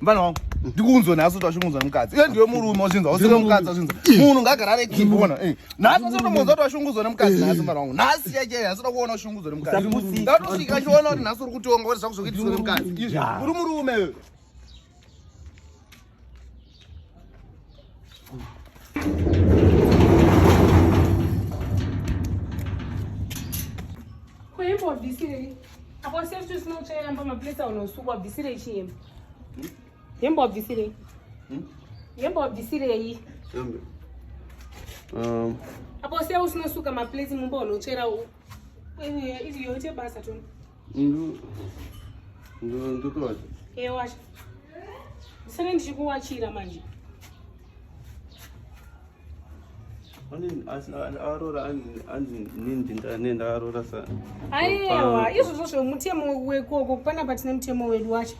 Mfana wangu ndikunzwa nhasi kuti washungurudzwa nemukadzi iwe ndiwe murume wazvinzwa usiri mukadzi wazvinzwa munhu ngaagara ari keep ona eh. Nhasi unotombonzwa kuti washungurudzwa nemukadzi nhasi mfana wangu nhasi chaichai nhasi uda kuona washungurudzwa nemukadzi ndatosvika chiona kuti nhasi uri kutonga kuti zvakuzokuitiswa nemukadzi izvi uri murume iwe. Ko hembe wabvisirei? Apo safety usina kutsvaira mba maplates aunosukwa wabvisirei chihembe? Hembe wabvisirei? Hembe wabvisirei? Hembe. Apo siya usinosuka maplates mumba unotsvaira izvi yoite basa toni. Ndotowacha. Eh wacha. Ndisane ndichikuwachira manje. Aiwa, izvozvo zvemutemo wekoko panapa tine mutemo wedu wacho.